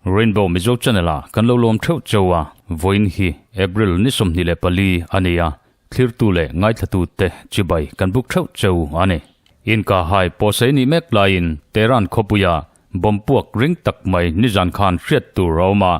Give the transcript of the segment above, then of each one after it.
Rainbow Mizo Channel ah kan lo lawm theuh cheu a, vawiin hi April ni 24 a ni a, thlirtu leh ngaithlatu te chibai kan buk theuh cheu a ni. Inkahhai pawhsei nih mek laiin Tehran khawpuia bomb puak ring tak mai nizan khan hriat tur a awm a,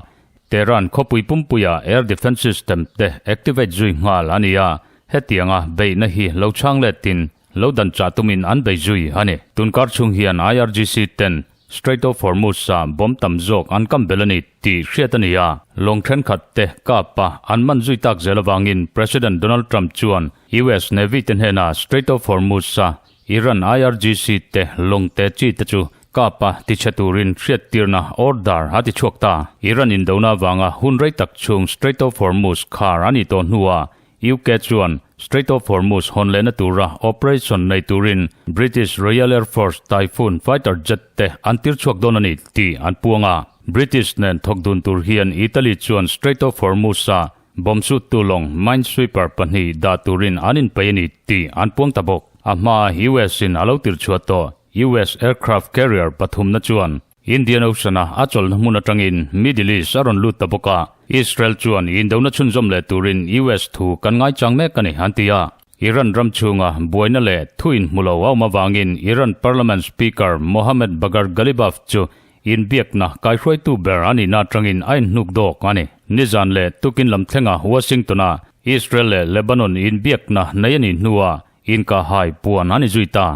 Tehran khawpui pumpuia air defence system te activate zui nghal a ni a, hetianga beihna hi lo chhang letin lo dan chah tumin an bei zui a ni. Tunkar chhung hian IRGC ten Strait of Hormuz-a bomb tam zawk an kam belh a ni tih hriat a ni a, lawng thenkhat te kap a an man zui tak zel avangin President Donald Trump chuan US Navy te hnenah Strait of Hormuz-a Iran IRGC te lawng te chi te chu kap a tichhe turin hriattirna order a ti chhuak ta. Iran indona avanga hun rei tak chhung Strait of Hormuz khar a nih tawh hnuah UK chuan Strait of Hormuz hawn lehna tura operation nei turin British Royal Air Force Typhoon fighter jet te an tir chhuak dawn a ni tih an puang a. British nen thawk dun tur hian Italy chuan Strait of Hormuz-a bomb suttu lawng minesweeper pahnih dah turin an inpeih a ni tih an puang ta bawk. A hmaa US-in a lo tir chhuah tawh US aircraft carrier pathumna chuan Indian Ocean-a a chawlhna hmun atangin Middle East a rawn lut ta bawk a, Israel chuan indona chhunzawm leh turin US thu kan ngaichang mek a ni, an ti a. Iran ram chhunga buaina leh thu inhmu lo a awm avangin Iran Parliament Speaker Mohammad Bagher Ghalibaf chu inbiakna kaihruaitu ber a nihna atangin a inhnuk dawk a ni. Nizan leh tukin lam thlenga Washington-a Israel leh Lebanon inbiakna nei a nih hnuah inkahhai puan a ni zui ta.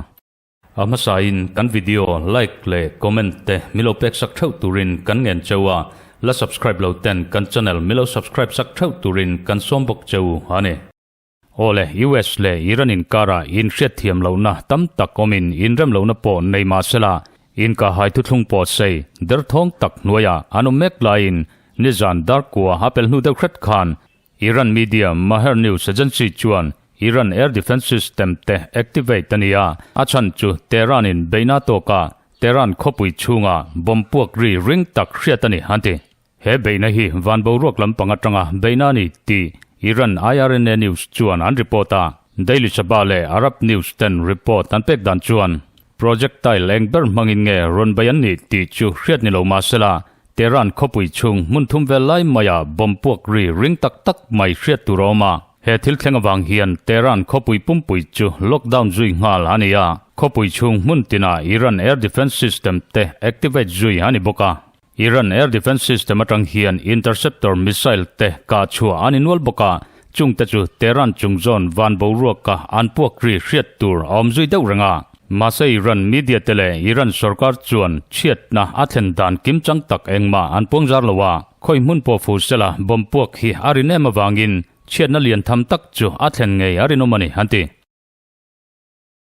A hmasain kan video like leh comment te milo pek sak theuh turin kan ngen cheu a, la subscribe lo ten kan channel milo subscribe sak theuh turin kan sawm bawk cheu a ni. Awle, US leh Iran inkarah inhriatthiam lohna tam tak awmin inrem lohna pawh nei mah sela, inkahhai thuthlung pawh sei derthawng tak hnuaiah an awm mek laiin nizan darkua a pel hnu deuh hret khan Iran media Maher News Agency chuan Iran air defence system te activate a ni a, a chhan chu Tehran in beihna tawkah Tehran khawpui chhunga bomb puak ri ring tak hriat a ni an ti. He beihna hi van boruak lampang atanga beihna a ni tih Iran IRNA News chuan an report a, Daily Sabah leh Arab News ten report an pek dan chuan projectile eng ber hmangin nge rawn bei an nih tih chu hriat ni lo mahsela Tehran khawpui chhung hmun thum vel lai maiah bomb puak ri ring tak tak mai hriat tur a awm a. He thil thleng avang hian Tehran khawpui pumpui chu lockdown zui nghal a ni a. Khawpui chhung hmun tinah Iran air defence system te activate zui a ni bawk a. Iran air defence system atang hian interceptor missile te kah chhuah a ni nual bawk a. Chungte chu Tehran chung zawn van boruaka an puak ri hriat tur a awm zui deuh reng a. Mahse Iran media te leh Iran sorkar chuan chhiatna a thlen dan kim chang tak engmah an puang zar lo a. Khawi hmun pawh fu sela bomb puak hi a rin em avangin chhiatna lian tham tak chu a thlen ngei a rinawm a ni, an ti.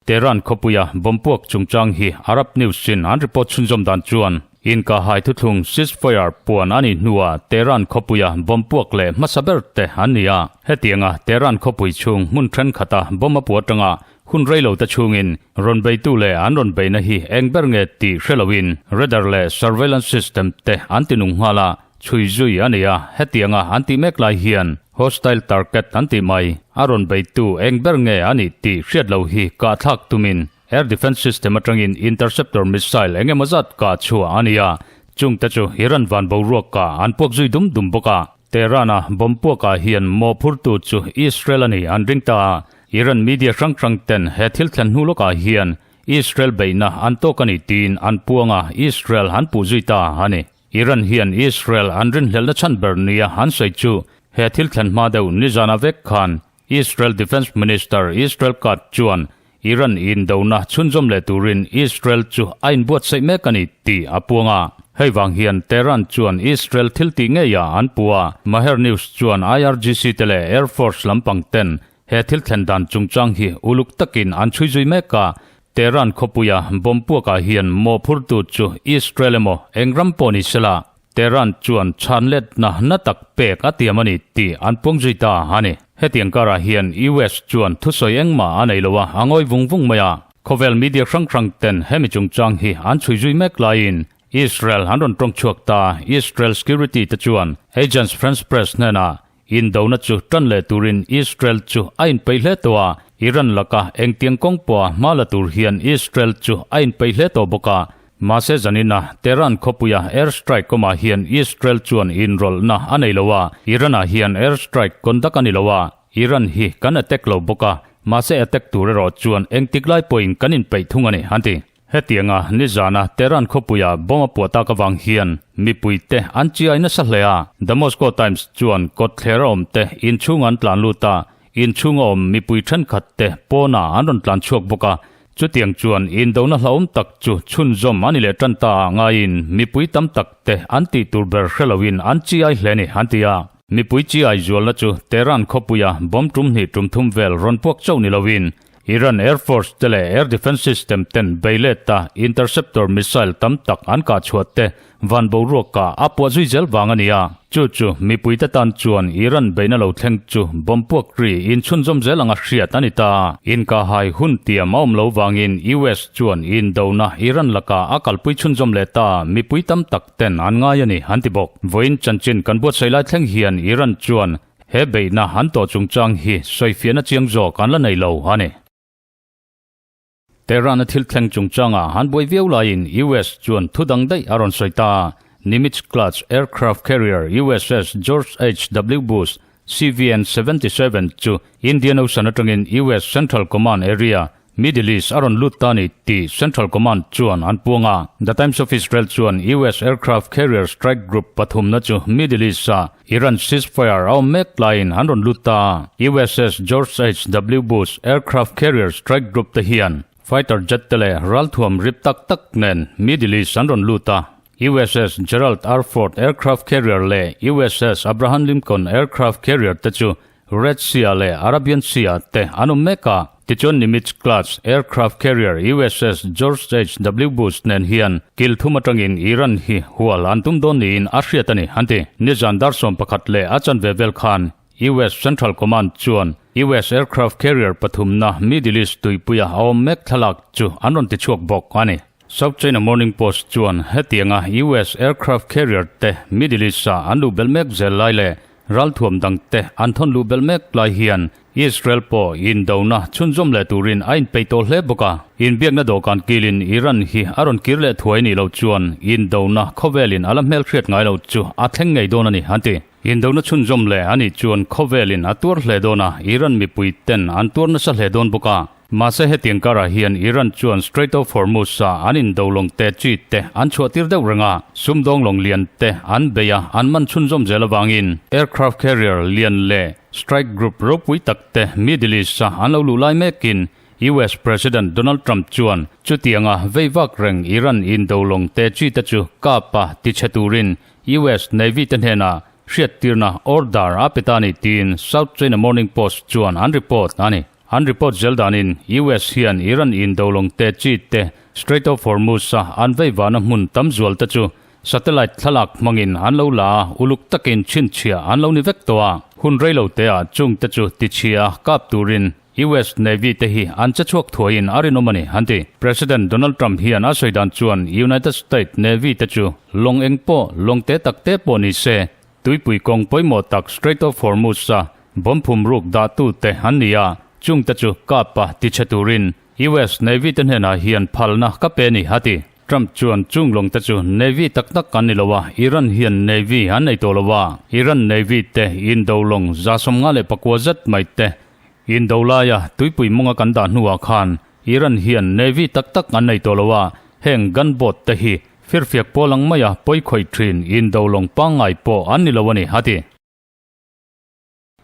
Tehran khawpuia bomb puak chungchang hi Arab News in an report chhunzawm dan chuan inkahhai thuthlung ceasefire puan a nih hnuah Tehran khawpuia bomb puak leh hmasa ber te an ni a. Hetianga Tehran khawpui chhung hmun thenkhat-a bomb a puah atanga hun reilo te chhungin rawn beitu leh an rawn beihna hi eng ber nge tih hre loin radar leh surveillance system te an ti nung nghal a, Chhui zui a ni a, hetianga an tih mek lai hian hostile target an tih mai, a rawn beitu eng ber nge a nih tih hriat lo hi kahthlak tumin air defence system atangin interceptor missile eng emaw zat kah chhuah a ni a, chungte chu Iran van boruak ah an puak zui dum dum bawk a. Tehran-a bomb puakah hian mawhphurtu chu Israel a ni an ring ta a, Iran media hrang hrang ten he thil thlen hnu lawkah hian Israel beihna an tawk a ni tiin an puang a, Israel an puh zui ta a ni. Iran hian Israel an rinhlelhna chhan ber nia an sawi chu he thil thlen hma deuh nizana vek khan Israel Defence Minister Israel Katz chuan Iran indona chhunzawm leh turin Israel chu a inbuatsaih mek a ni tih a puang a. Hei vang hian Tehran chuan Israel thil tih ngeiah an puh a, Maher News chuan IRGC te leh Air Force lampang ten he thil thlen dan chungchang hi uluk takin an chhui zui mek a, Tehran khawpuia bomb puakah hian mawhphurtu chu Israel emaw eng ram pawh ni sela, Tehran chuan chhan letna na tak pek a tiam a ni tih an puang zui ta a ni. Hetiang karah hian US chuan thusawi engmah a nei lo a, a ngawi vung vung mai a. Khawvel media hrang hrang ten hemi chungchang hi an chhui zui mek laiin Israel an rawn tawng chhuak ta. Israel security te chuan Agence France Press hnenah. Indona chu tan leh turin Israel chu a inpeih hle tawh a, Iran laka engtiang kawng pawha hma la tur hian Israel chu a inpeih hle tawh bawk a. Mahse zanina Tehran khawpuia air strike awmah hian Israel chuan inrawlhna a nei lo a, Iran-ah hian air strike conduct a ni lo a, Iran hi kan attack lo bawk a, mahse attack tur erawh chuan engtik lai pawhin kan inpeih thung a ni, an ti. Hetianga nizana Tehran khawpuia bomb a puah tak avang hian mipuite an chiai nasa hle a. The Moscow Times chuan kawtthler a awmte inchhunga an tlan lut a, inchhunga awm mipui thenkhatte pawnah an rawn tlan chhuak bawk a. Chutiang chuan indona hlauhawm tak chu chhunzawm a ni leh tan ta ah ngaiin mipui tam takte an tih tur ber hre loin an chiai hle a ni, an ti a. Mipui chiai zualna chu Tehran khawpuia bomb tum hnih tum thum vel rawn puak chauh ni loin Iran Air Force te leh Air Defence System ten bei let a interceptor missile tam tak an kah chhuah te van boruak ah a puah zui zel vang a ni a. Chu chu mipui te tan chuan Iran beihna lo thleng chu bomb puak ri inchhunzawm zel anga hriat a ni ta. Inkahhai hun tiam a awm lo vangin US chuan indona Iran lakah a kalpui chhunzawm leh ta mipui tam tak ten an ngai a ni an ti bawk. Vawiin chanchin kan buatsaih lai thleng hian Iran chuan He beihna an tawh chungchang hi sawifiahna chiang zawk an la nei lo a ni. Tehran-a thil thleng chungchangah an buai viau laiin US chuan thu dang daih a rawn sawi ta. Nimitz class aircraft carrier USS George HW Bush CVN 77 chu Indian Ocean atangin US Central Command Area Middle East a rawn lut ta ni tih Central Command chuan an puang a. The Times of Israel chuan US aircraft carrier strike group pathumna chu Middle East-a Iran ceasefire a awm mek laiin an rawn lut ta a. USS George HW Bush aircraft carrier strike group te hian fighter jet te leh ralthuam rip tak tak nen Middle East an rawn lut a. USS Gerald R. Ford aircraft carrier leh USS Abraham Lincoln aircraft carrier te chu Red Sea leh Arabian Sea te an awm mek a, tichuan Nimitz class aircraft carrier USS George HW Bush nen hian kil thum atangin Iran hi hual an tum dawn niin a hriat a ni, an ti. Nizan dar 11 leh a chanve vel khan US Central Command chuan US aircraft carrier pathumna Middle East tuipuia a awm mek thlalak chu an rawn tichhuak bawk a ni. South China Morning Post chuan hetianga US aircraft carrier te Middle East-a an luh belh mek zel lai leh Ralthuam dangte an thawn luh belh mek lai hian Israel pawh indona chhunzawm leh turin a inpeih tawh hle bawk a. Inbiakna dawhkan kilin Iran hi a rawn kir leh thuai nih loh chuan indona khawvelin a la hmelhriat ngai loh chu a thleng ngei dawn a ni, an ti. Indona chhunzawm leh a nih chuan khawvelin a tuar hle dawn a, Iran mipui ten an tuar nasa hle dawn bawk a. Mahse hetiang karah hian Iran chuan Strait of Hormuz-a an indo lawng te chi te an chhuahtir deuh reng a, sumdawng lawng lian te an bei a, an man chhunzawm zel avangin aircraft carrier lian leh strike group ropui tak te Middle East-a an lo luh lai mekin US President Donald Trump chuan chutianga vei vak reng Iran indo lawng te chi te chu kap a tichhe turin US Navy te hnenah hriattirna order a pe ta a ni tiin South China Morning Post chuan an report a ni. An report zel danin US hian Iran indo lawng te chi te Strait of Hormuz-a an vei vahna hmun tam zual te chu satellite thlalak hmangin an lo la a, uluk takin chhinchhiah an lo ni vek tawh a. Hun rei lo teah chung te chu tichhia kap turin US Navy te hi an che chhuak thuaiin a rinawm a ni, an ti. President Donald Trump hian a sawi dan chuan United State Navy te chu lawng eng pawh, lawng te tak te pawh ni se, Tuipui kawng pawimawh tak Strait of Hormuz-a bomb phum ruk dahtute an ni a, chungte chu kapa tichhe turin US Navy te hnenah hian phalna ka pe ni, a ti. Trump chuan chung lawngte chu Navy tak tak an ni lo a, Iran hian Navy an nei tawh lo a, Iran Navy te indo lawng 154 zet mai te indo laia tuipui mawnga kan dah hnuah khan Iran hian Navy tak tak an nei tawh lo a, heng gunboat te hi firfiak pawl ang maia pawi khawih thin indo lawng pangngai pawh an ni lo a ni, a ti.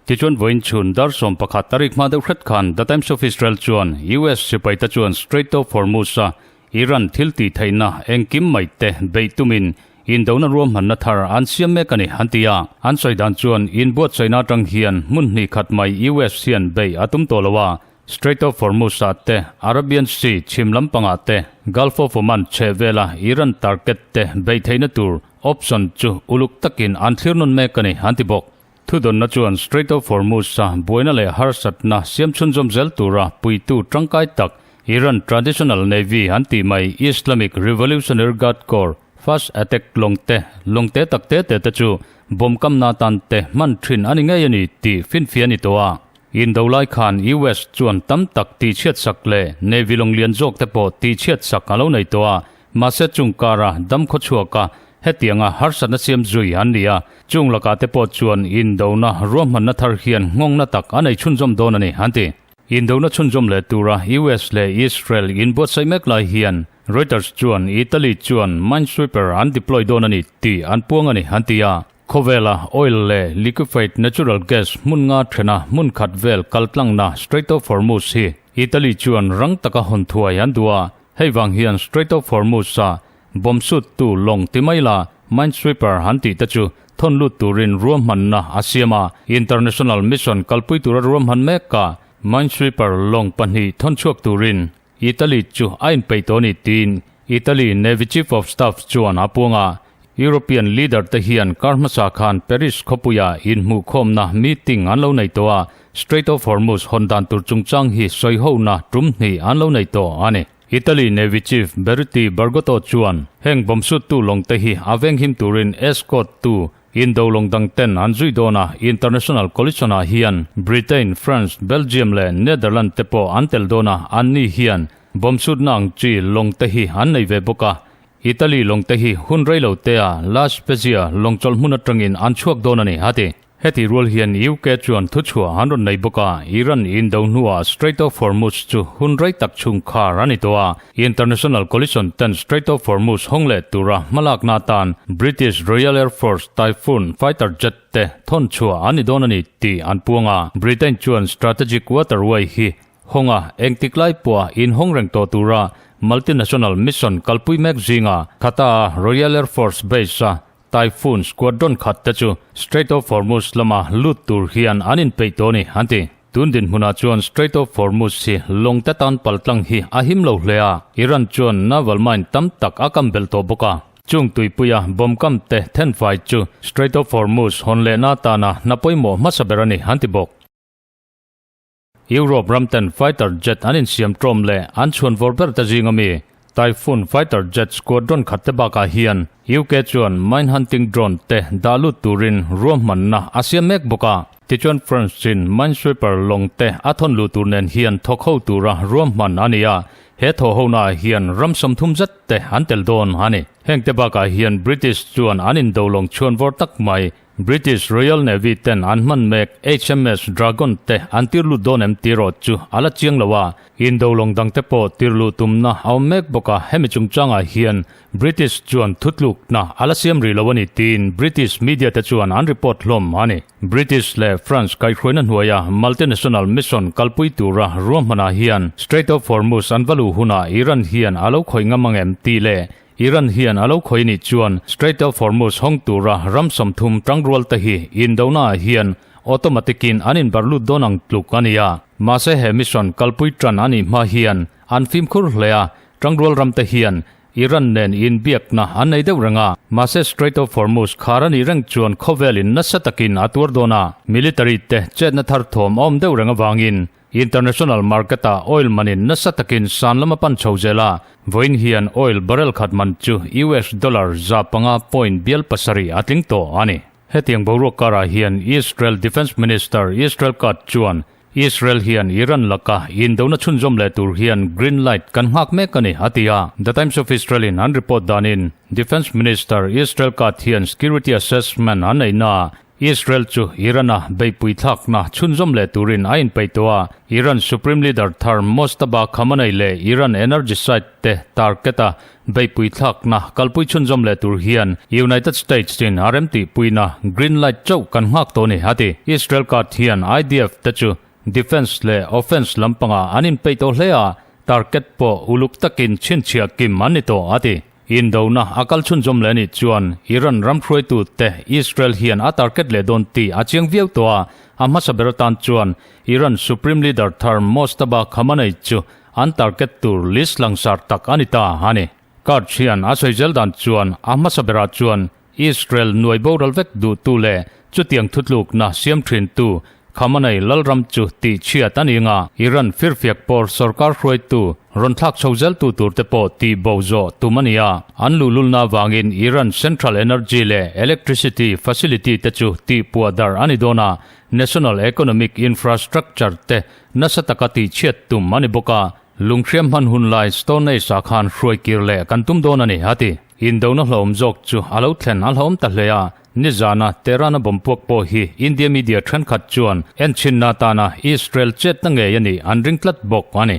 Tichuan vawiin chhun dar 11 tarik hma deuh hret khan The Times of Israel chuan US sipaite chuan Strait of Hormuz-a Iran thil tih theihna engkim mai te beih tumin indona ruahmanna thar an siam mek a ni, an ti a. An sawi dan chuan inbuatsaihna atang hian hmun hnih khat mai US hian beih a tum tawh lo a, Strait of Hormuz-ah te, Arabian Sea chhim lampangah te, Gulf of Oman chheh vela Iran target te beih theihna tur option chu uluk takin an thlir nawn mek a ni, an ti bawk. Thudawnna chuan Strait of Hormuz-a buaina leh harsatna siam chhunzawm zel tura puitu tangkai tak Iran Traditional Navy an tih mai Islamic Revolutionary Guard Corps, Fast attack lawng te, lawng te tak te te te chu bomb kamna atan te hman thin a ni ngei a ni tih finfiah a ni tawh a. Indo lai khan US chuan tam tak tihchhiat sak leh Navy lawng lian zawk te pawh tihchhiat sak a lo nei tawh a, mahse chung kara dam khawchhuaka hetianga harsatna siam zui an ni a, chung lakah te pawh chuan indona ruahmanna thar hian nghawngna tak a nei chhunzawm dawn a ni an ti. Indona chhunzawm leh tura US leh Israel inbuatsaih mek lai hian Reuters chuan Italy chuan minesweeper an deploy dawn a ni tih an puang a ni an ti a. Khawvela oil leh liquefied natural gas hmun nga thena hmun khat vel kaltlangna Strait of Hormuz hi Italy chuan rang taka hawn thuai an duh a. Hei vang hian Strait of Hormuz-a bomb suttu lawng ti mai la minesweeper an tih te chu thawn lut turin ruahmanna a siam a. International mission kalpui tura ruahman meka minesweeper lawng pahnih thawn chhuak turin Italy chu a inpeih tawh a ni tiin Italy Navy Chief of Staff chuan a puang a. European leader te hian kar hmasa khan Paris khawpuia inhmuhkhawmna meeting an lo nei tawh a, Strait of Hormuz hawn dan tur chungchang hi sawihona tum hnih an lo nei tawh a ni. Italy Navy Chief Beruti Bargotto chuan heng bomb suttu lawng te hi a venghim turin escort tu Indo lawng dang ten an zui dawn a, international coalition ah hian Britain, France, Belgium leh Netherlands te pawh an tel dawn a, anni hian bomb sutna ang chi lawng te hi an nei ve bawk a. Italy lawng te hi hun rei lo te ah La Spezia lawng chawlh hmun atangin an chhuak dawn a ni, a ti. Heti rual hian UK chuan thuchhuah an rawn nei bawk a, Iran indo hnuah Strait of Hormuz chu hun rei tak chhung khar a ni tawh a, International coalition ten Strait of Hormuz hawng leh tura hmalakna atan British Royal Air Force Typhoon fighter jet te thawn chhuah an ni dawn a ni tih an puang a. Britain chuan strategic waterway hi hawnga engtik lai pawha inhawng reng tawh tura multinational mission kalpui mek zinga Qatar-a Royal Air Force Base-a Typhoon squadron khat te chu Strait of Hormuz lama lut tur hian an inpeih tawh a ni, an ti. Tun dinhmunah chuan Strait of Hormuz hi lawng te tan paltlang hi a him lo hle a, Iran chuan naval mine tam tak a kam belh tawh bawk a. Chung tuipuia bomb kam te thenfai chu Strait of Hormuz hawn lehna atana hna pawimawh hmasa ber a ni, an ti bawk. Europe ram ten fighter jet an insiam ṭawm leh an chhuan vawr ber te zing ami Typhoon fighter jet squadron khat te bakah hian UK chuan mine hunting drone te dah lut turin ruahmanna a siam mek bawk a. Tichuan France in minesweeper lawng te a thawn luh tur nen hian thawk ho tura ruahman a ni a, he thaw honaah hian ram 30 zet te an tel dawn a ni. Heng te bakah hian British chuan an indo lawng chhuan vawr tak mai British Royal Navy ten an hman mek HMS Dragon te an tir lut dawn em tih erawh chu a la chiang lo a, Indo lawng dang te pawh tir luh tumna a awm mek bawk a, hemi chungchangah hian British chuan thutlukna a la siam rih lo a ni tiin British media te chuan an report hlawm a ni. British leh France kaihhruaina hnuaia multinational mission kalpui tura ruahmanah hian Strait of Hormuz an va luh hunah Iran hian a lo khawih ngam ang em tih leh Iran hian a lo khawi nih chuan Strait of Hormuz hawng tura ram 30 tangrual te hi indonaah hian automatic in an inbarh lut dawn ang tluk a ni a. Mahse he mission kalpui tan a nih hma hian an fimkhur hle a, tangrual ram te hian Iran nen inbiakna an nei deuh reng a. Mahse Strait of Hormuz khar a nih reng chuan khawvelin nasa takin a tuar dawn a, military te chetna thar thawm a awm deuh reng avangin International market-ah oil manin nasa takin san lama pan chho zel a, vawiin hian oil barrel khat man chu US dollar 500 point bial pasarih a tling tawh a ni. Hetiang boruak karah hian Israel Defence Minister Israel Katz chuan Israel hian Iran laka indona chhunzawm leh tur hian green light kan nghak mek a ni, a ti a. The Times of Israel-in an report danin Defence Minister Israel Katz hian security assessment an neihnaah Israel chu Iran-a beihpui thlakna chhunzawm leh turin a inpeih tawh a, Iran Supreme Leader thar Mojtaba Khamenei leh Iran energy site te target-a beihpui thlakna kalpui chhunzawm leh tur hian United States-in a remtihpuina green light chauh kan nghak tawh a ni, a ti. Israel card hian IDF te chu defence leh offence lampangah an inpeih tawh hle a, target pawh uluk takin chhinchhiah kim an ni tawh, a ti. Indona a kal chhunzawm leh anih chuan Iran ram hruaitu te Israel hian a target leh dawn tih a chiang viau tawh a, a hmasa ber atan chuan Iran Supreme Leader thar Mojtaba Khamenei chu an target tur list langsar tak a ni ta a ni. Kurds hian a sawi zel dan chuan a hmasa berah chuan Israel nuai boral vek duhtu leh chutiang thutlukna siam thintu. Khamenei lalram chu tihchhiat a ni nga, Iran firfiak pawr sorkar hruaitu rawn thlak chho zeltu turte pawh tih bo zawh tum a ni a. An luhlulna avangin Iran central energy leh electricity facility te chu tihpuah darh a ni dawn a, national economic infrastructure te nasa taka tihchhiat tum a ni bawk a. Lunghriam hman hun lai Stone Age ah khan hruai kir leh kan tum dawn a ni, a ti. Indona hlauhawm zawk chu a lo thlen a hlauhawm ta hle a, nizana Tehran-a bomb puak pawh hi India media thenkhat chuan enchhinna atana Israel chetna ngei a nih an ring tlat bawk a ni.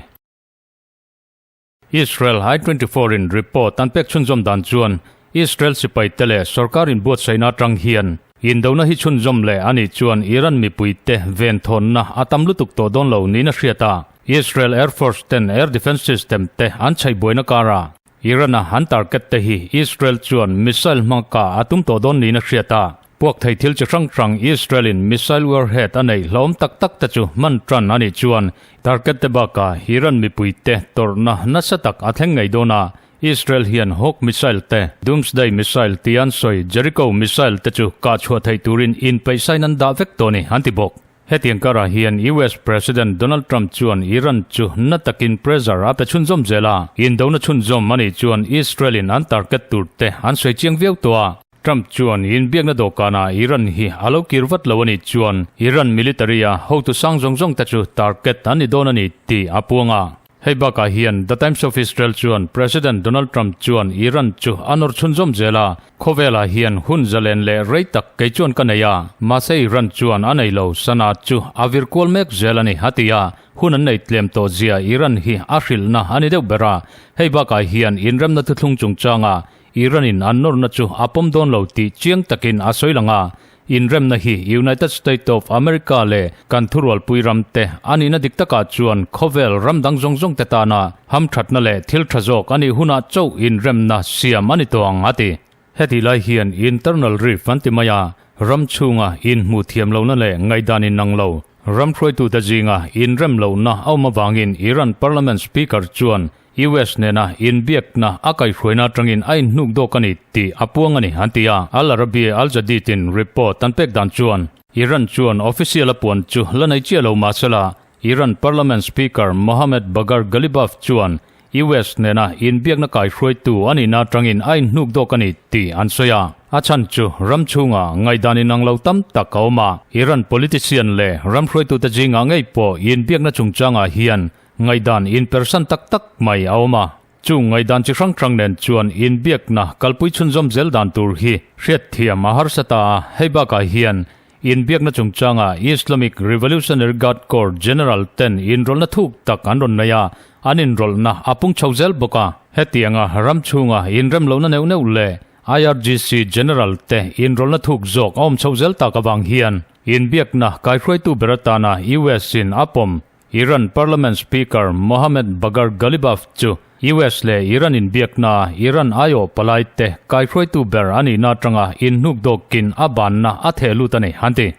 Israel I 24 in report an pek chhunzawm dan chuan Israel sipai te leh sorkar inbuatsaihna atang hian indona hi chhunzawm leh a nih chuan Iran mipui te venthawnna a tam lutuk tawh dawn lo niin a hriat a. Israel Air Force ten air defence system te an chhaih buaina karah Iran-a an target te hi Israel chuan missile hmangka a tum tawh dawn niin a hriat a. Puak thei thil chi hrang hrang Israel-in missile warhead a neih hlawm tak tak te chu hman tan a nih chuan target te bakah Iran mipui te tawrhna nasa tak a thleng ngei dawn a. Israel hian Hawk missile te, Doomsday missile tia an sawi Jericho missile te chu kah chhuah theih turin inpeihsain an dah vek tawh a ni, an ti bawk. Hetiang karah hian US President Donald Trump chuan Iran chu na takin pressure a pe chhunzawm zel a, indona chhunzawm a nih chuan Israel-in an target tur te an sawi chiang viau tawh a. Trump chuan inbiakna dawhkanah Iran hi a lo kir vat lo a nih chuan Iran military-a hotu sang zawng zawng te chu target an ni dawn a ni tih a puang a. Hei bakah hian The Times of Israel chuan President Donald Trump chuan Iran chu a nawr chhunzawm zel a, khawvelah hian hun zalen leh rei tak kei chuan ka nei a, mahse Iran chuan a nei lo, Sanaa chu a vir kual mek zel a ni, a ti a, hun an nei tlem tawh zia Iran hi a hrilhna a ni deuh ber a. Hei bakah hian inremna thuthlung chungchangah Iran-in an nawrna chu a pawm dawn lo tih chiang takin a sawi lang a, Inremna hi United State of America leh kan thurualpui ram te a nihna dik takah chuan khawvel ram dang zawng zawng te tana hamthatna leh thil tha zawk a nih hunah chauh inremna siam a ni tawh ang a ti. Hetih lai hian internal rift an ti mai a, ram chhunga inhmuh thiam lohna leh ngaihdan inang lo ram hruaitute zinga inrem lohna a awm avangin Iran Parliament Speaker chuan US nena inbiakna a kaihhruaina atangin a inhnuk dawk a ni tih a puang a ni, an ti a. Al Arabiya Al Jadeed-in report an pek dan chuan, Iran chuan official a puan chu la nei chiah lo mahsela, Iran Parliament Speaker Mohammad Bagher Ghalibaf chuan US nena inbiakna kaihhruaitu a nihna atangin a inhnuk dawk a ni tih an sawi a. A chhan chu ram chhunga ngaihdan inang lo tam tak a awm a, Iran politician leh ram hruaitute zingah ngei pawh inbiakna chungchangah hian Ngaihdan inpersan tak tak mai a awm a, chung ngaihdan chi hrang hrang nen chuan inbiakna kalpui chhunzawm zel dan tur hi hriatthiam a harsa ta a, hei bakah hian inbiakna chungchanga Islamic Revolutionary Guard Corps General ten inrawlhna thuk tak an rawn nei a, an inrawlhna a pung chho zel bawk a. Hetianga ram chhunga inremlohna neuh neuh leh IRGC General te inrawlhna thuk zawk a awm chho zel tak avang hian inbiakna kaihruaitu ber atana US in a pawm Iran Parliament Speaker Mohammad Bagher Ghalibaf chu US leh Iran inbiaknaa Iran aiawh palaite kaihruaitu ber a nihna atanga inhnuk dawkin a banna a theh lut a ni, an ti.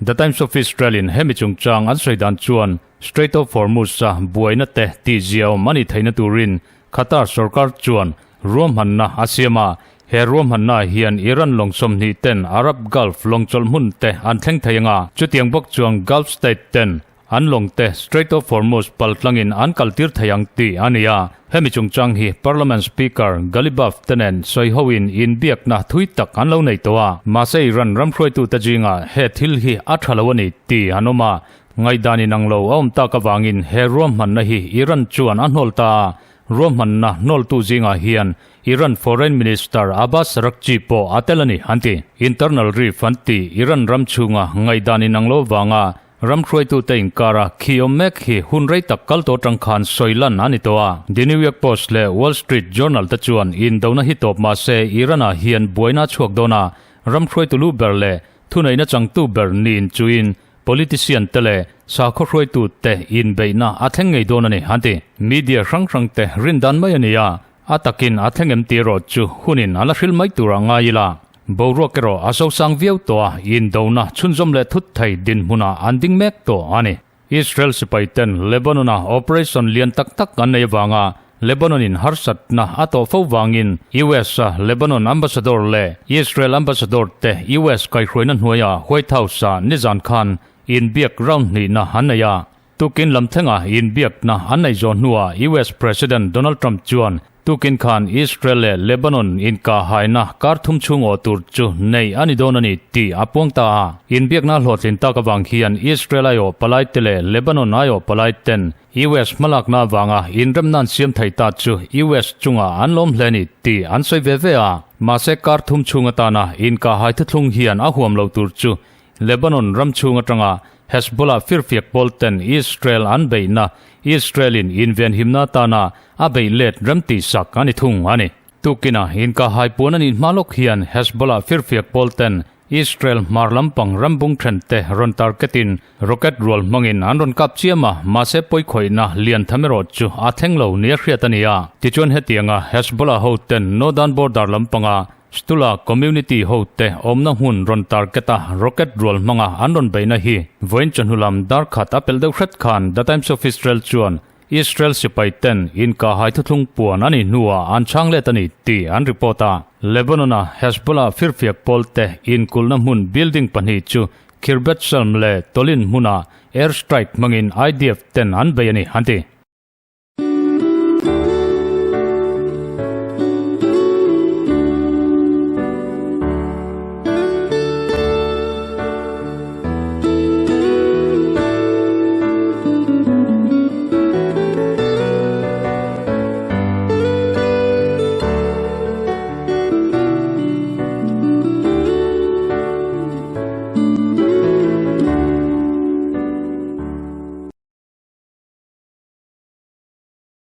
The Times of Israel-in hemi chungchang an sawi dan chuan Strait of Hormuz-a buaina te tihziaawm a nih theihna turin Qatar sorkar chuan ruahmanna a siam a, he ruahmanna hian Iran lawng 20 ten Arab Gulf lawng chawlh hmun te an thleng thei anga, chutiang bawk chuan Gulf state ten an lawng te Strait of Hormuz pal tlangin an kaltir thei ang tih a ni a. Hemi chungchang hi Parliament Speaker Ghalibaf te nen sawi hoin inbiakna thui tak an lo nei tawh a, mahse Iran ram hruaitute zingah he thil hi a tha lo a ni tih an awm a, ngaihdan inang lo a awm tak avangin he ruahmanna hi Iran chuan a hnawl ta a, Ruahmanna hnawltu zingah hian Iran Foreign Minister Abbas Araghchi pawh a tel a ni, an ti. Internal rift an ti Iran ram chhunga ngaihdan inang lo vanga ram hruaitute inkara khi awm mek hi hun rei tak kal tawh atang khan sawi lan a ni tawh a. The New York Post leh Wall Street Journal te chuan indona hi tawp mah se Iran-ah hian buaina a chhuak dawn a, ram hruaitu lu ber leh thuneihna changtu ber niin chuin Politician te leh sakhaw hruaitu te inbeihna a thleng ngei dawn a ni, an ti. Media hrang hrang te rindan mai a ni a, a takin a thleng em tih erawh chu hunin a la hril mai turah ngai ila. Boruak erawh a sosang viau tawh a, indona chhunzawm leh thut thei dinhmunah an ding mek tawh a ni. Israel sipai ten Lebanon-a operation lian tak tak an nei avanga. Lebanon in harsatna a tawh fo vangin US a Lebanon Ambassador leh Israel Ambassador te US kaihhruaina hnuaia White House ah nizan khan inbiak round hnihna an nei a. Tukin lam thlenga inbiakna an neih zawh hnuah US President Donald Trump chuan tukin khan Israel leh Lebanon inkahhaina kar thum chhung awh tur chu nei a ni dawn a ni tih a puang ta a. Inbiakna hlawhtlin tak avang hian Israel aiawh palaite leh Lebanon aiawh palaiten US hmalakna avanga inremna an siam thei ta chu US chungah an lawm hle a ni tih an sawi ve ve a. Mahse kar thum chhung atana inkahhai thuthlung hian a huam lo tur chu Lebanon ram chhung atanga Hezbollah firfiak pawl ten Israel an beihna Israel-in invenhimna atana a beih let rem tihsak a ni thung a ni. Tukinah inkahhai puan a nih hma lawk hian Hezbollah firfiak pawl ten Israel hmar lampang rambung then te rawn target-in rocket rual hmangin an rawn kap chiam a, mahse pawikhawihna lian tham erawh chu a thleng lo nia hriat a ni a. Tichuan hetianga Hezbollah ho ten Northern border lampanga Stula community ho te awmna hmun rawn target a rocket rual hmanga an rawn beihna hi vawiin chawhnu lam dar khat a pelh deuh hret khan The Times of Israel chuan Israel sipai ten inkahhai thuthlung puan a nih hnuah an chhang let a ni tih an report a. Lebanon-a Hezbollah firfiak pawl te inkulhna hmun building pahnih chu Khirbet Salm leh Tolin hmunah air strike hmangin IDF ten an bei a ni an ti.